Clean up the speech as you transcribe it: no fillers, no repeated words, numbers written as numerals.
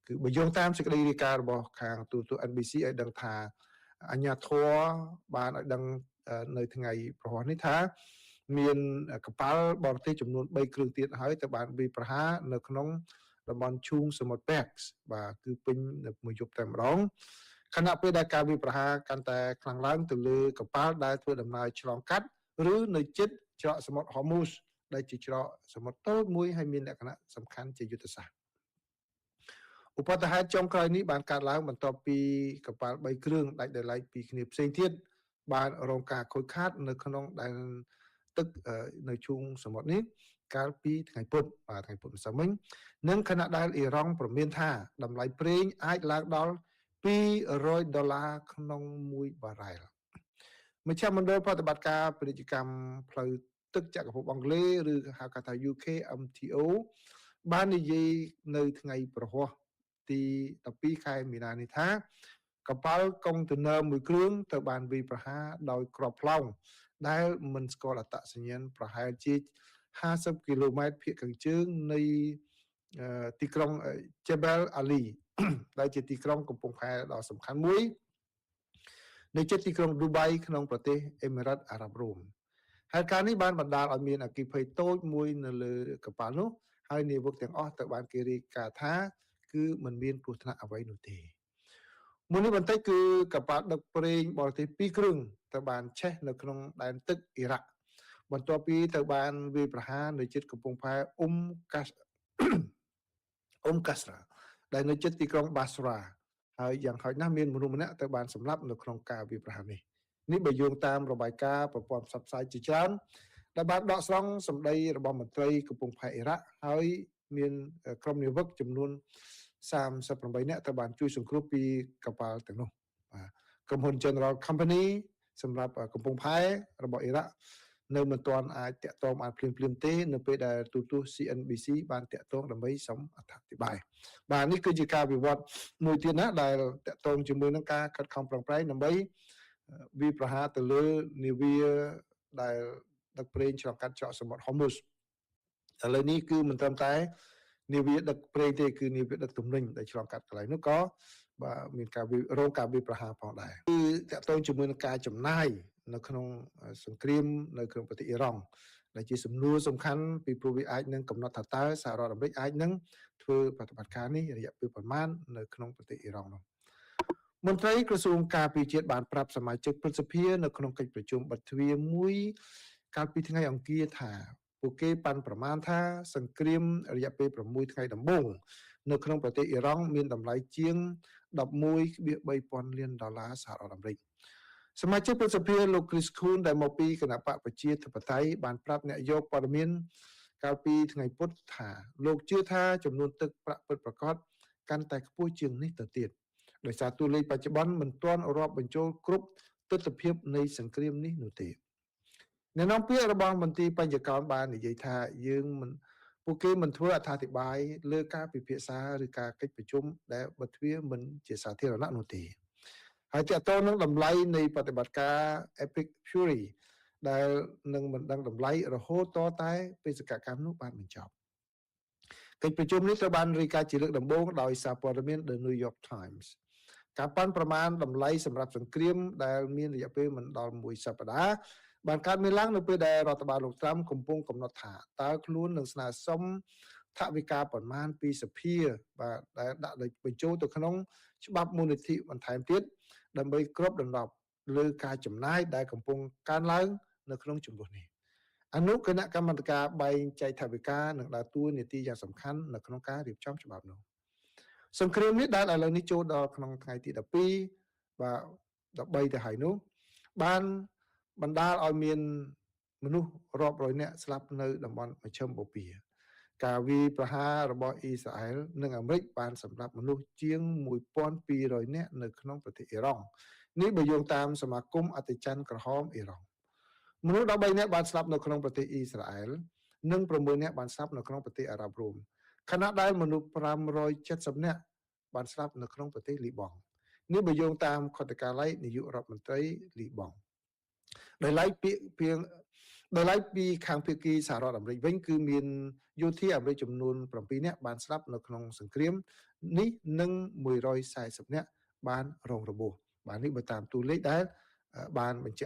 គឺបើយោងតាមសេចក្តីរាយការណ៍របស់ខាងទូរទស្សន៍ NBC ឲ្យដឹងថាអាជ្ញាធរបានឲ្យដឹងនៅថ្ងៃព្រហស្បតិ៍នេះថា មានកប៉ាល់បរទេសចំនួន3គ្រឿងទៀតហើយទៅបានវាយប្រហារនៅក្នុងតំបន់ឈូងសមុទ្រពេកបាទគឺពេញនៅមួយយប់តែម្ដងខណៈពេលដែលការវាយប្រហារកាន់តែខ្លាំងឡើងទៅលើកប៉ាល់ដែលធ្វើដំណើរឆ្លងកាត់ឬនៅជិតច្រកសមុទ្រ Hormuz ដែលជាច្រកសមុទ្រតូចមួយហើយមានលក្ខណៈសំខាន់ជាយុទ្ធសាស្ត្រឧបទ្ទហេតុចុងក្រោយនេះបានកើតឡើងបន្ទាប់ពីកប៉ាល់3គ្រឿងដាច់ដោយឡែកពីគ្នាផ្សេងទៀតបានរងការខូចខាតនៅក្នុងដែនទឹកនៅឈូងសមុទ្រនេះកាលពីថ្ងៃពុធបាទថ្ងៃពុធម្សិលមិញនិងខណៈដែលអ៊ីរ៉ង់ព្រមានថាតម្លៃប្រេងអាចឡើងដល់200ដុល្លារក្នុងមួយបារ៉ែលមជ្ឈមណ្ឌលប្រតិបត្តិការពាណិជ្ជកម្មផ្លូវទឹកចក្រភពអង់គ្លេសឬហៅថា UKMTO បាននិយាយនៅថ្ងៃព្រហស្បតិ៍ទី12ខែមីនានេះថាកប៉ាល់កុងតឺន័រមួយគ្រឿងត្រូវបានវាយប្រហារដោយគ្រាប់ផ្លោងដែលមិនស្គាល់អត្តសញ្ញាណប្រហែលជា50គីឡូម៉ែត្រភាគខាងជើងនៃទីក្រុង Jebel Ali ដែលជាទីក្រុងកំពង់ផែដ៏សំខាន់មួយនៅជិតទីក្រុងឌូបៃក្នុងប្រទេសអេមីរ៉ាតអារ៉ាប់រួមហេតុការណ៍នេះបានបណ្ដាលឲ្យមានអគ្គិភ័យតូចមួយនៅលើកប៉ាល់នោះហើយនាវិកទាំងអស់ត្រូវបានគេរាយការណ៍ថាគឺមិនមានគ្រោះថ្នាក់អ្វីនោះទេមុននេះបន្តិចគឺកប៉ាល់ដឹកប្រេងបរទេសពីរគ្រឿងត្រូវបានឆេះនៅក្នុងដែនទឹកអ៊ីរ៉ាក់បន្ទាប់ពីត្រូវបានវាយប្រហារនៅជិតកំពង់ផែអ៊ុំកាសអ៊ុំកាស្រាដែលនៅជិតទីក្រុងបាស្រាហើយយ៉ាងហោចណាស់មានមនុស្សម្នាក់ត្រូវបានសម្លាប់នៅក្នុងការវាយប្រហារនេះនេះបើយោងតាមរបាយការណ៍ប្រព័ន្ធផ្សព្វផ្សាយជាច្រើនដែលបានដកស្រង់សម្ដីរបស់មន្ត្រីកំពង់ផែអ៊ីរ៉ាក់ហើយមានក្រុមនាវិកចំនួន38នាក់ត្រូវបានជួយសង្គ្រោះពីកប៉ាល់ទាំងនោះបាទក្រុមហ៊ុន General Company សម្រាប់កំពង់ផែរបស់អ៊ីរ៉ាក់នៅមិនទាន់អាចតាក់ទងបានភ្លាមៗទេនៅពេលដែលទូរទស្សន៍ CNBC បានតាក់ទងដើម្បីសុំអត្ថាធិប្បាយបាទនេះគឺជាការវិវត្តមួយទៀតណាដែលតាក់ទងជាមួយនឹងការខិតខំប្រឹងប្រែងដើម្បីវាយប្រហារទៅលើនាវាដែលដឹកប្រេងឆ្លងកាត់ច្រកសមុទ្រ Hormuz ឥឡូវនេះគឺមិនត្រឹមតែនាវាដឹកប្រេងទេគឺនាវាដឹកទំនិញដែលឆ្លងកាត់កន្លែងនោះក៏បាទមានការរងការវាយប្រហារផងដែរគឺតាក់ទងជាមួយនឹងការចំណាយនៅក្នុងសង្គ្រាមនៅក្នុងប្រទេសអ៊ីរ៉ង់ដែលជាសំណួរសំខាន់ពីព្រោះវាអាចនឹងកំណត់ថាតើសហរដ្ឋអាមេរិកអាចនឹងធ្វើប្រតិបត្តិការនេះរយៈពេលប្រមាណនៅក្នុងប្រទេសអ៊ីរ៉ង់នោះមន្ត្រីក្រសួងការពារជាតិបានប្រាប់សមាជិកព្រឹទ្ធសភានៅក្នុងកិច្ចប្រជុំបិទទ្វារមួយកាលពីថ្ងៃអង្គារថាពួកគេប៉ាន់ប្រមាណថាសង្គ្រាមរយៈពេល6ថ្ងៃដំបូងនៅក្នុងប្រទេសអ៊ីរ៉ង់មានតម្លៃជាង11.3ពាន់លានដុល្លារសហរដ្ឋអាមេរិកសមាជិកព្រឹទ្ធសភាលោក Chris Coons ដែលមកពីគណបក្សប្រជាធិបតេយ្យបានប្រាប់អ្នកយកព័ត៌មានកាលពីថ្ងៃពុធថាលោកជឿថាចំនួនទឹកប្រាក់ពិតប្រាកដកាន់តែខ្ពស់ជាងនេះទៅទៀតដោយសារតួលេខបច្ចុប្បន្នមិនទាន់រាប់បញ្ចូលគ្រប់ទិដ្ឋភាពនៃសង្គ្រាមនេះនោះទេអ្នកនាំពាក្យរបស់មន្ទីរបញ្ញកោណបាននិយាយថាយើងមិនពួកគេមិនធ្វើអត្ថាធិប្បាយលើការពិភាក្សាឬការកិច្ចប្រជុំដែលបិទទ្វារមិនជាសាធារណៈនោះទេហើយតទៅនឹងតម្លៃនៃប្រតិបត្តិការ Epic Fury ដែលនឹងមិនដឹងតម្លៃរហូតតតែបេសកកម្មនោះបានបញ្ចប់កិច្ចប្រជុំនេះត្រូវបានរាយការណ៍ជាលើកដំបូងដោយសារព័ត៌មាន The New York Times ការប៉ាន់ប្រមាណតម្លៃសម្រាប់សង្គ្រាមដែលមានរយៈពេលមិនដល់មួយសប្តាហ៍បានកើតមានឡើងនៅពេលដែលរដ្ឋបាលលោកត្រាំកំពុងកំណត់ថាតើខ្លួននឹងស្នើសុំថវិកាប៉ុន្មានពីសភាបាទដែលដាក់បញ្ចូលទៅក្នុងច្បាប់មូលនិធិបន្ថែមទៀតដើម្បីគ្របដណ្ដប់លើការចំណាយដែលកំពុងកើនឡើងនៅក្នុងចំនួននេះអនុគណៈកម្មាធិការបែងចែកថវិកានឹងដើរតួនាទីយ៉ាងសំខាន់នៅក្នុងការរៀបចំច្បាប់នោះសង្គ្រាមនេះដែលឥឡូវនេះចូលដល់ក្នុងថ្ងៃទី12បាទ13ទៅហើយនោះបានបណ្ដាលឲ្យមានមនុស្សរាប់រយនាក់ស្លាប់នៅតំបន់មជ្ឈិមបូព៌ាការវាយប្រហាររបស់អ៊ីស្រាអែលនិងអាមេរិកបានសម្លាប់មនុស្សជាង1200នាក់នៅក្នុងប្រទេសអ៊ីរ៉ង់នេះបើយោងតាមសមាគមអតិច័ន្ទក្រហមអ៊ីរ៉ង់មនុស្ស13នាក់បានស្លាប់នៅក្នុងប្រទេសអ៊ីស្រាអែលនិង6នាក់បានស្លាប់នៅក្នុងប្រទេសអារ៉ាប់រួមខណៈដែលមនុស្ស570នាក់បានស្លាប់នៅក្នុងប្រទេសលីបង់នេះបើយោងតាមខុទ្ទកាល័យនាយករដ្ឋមន្ត្រីលីបង់ដោយឡែកពាក្យពីង ដោយឡែកពីខាងភាគីសហរដ្ឋអាមេរិកវិញគឺមានយោធាអាមេរិកចំនួន7នាក់បានស្លាប់នៅក្នុងសង្គ្រាមនេះនិង140នាក់បានរងរបួសបាទនេះបើតាមតួលេខដែលបានបញ្ជាក់។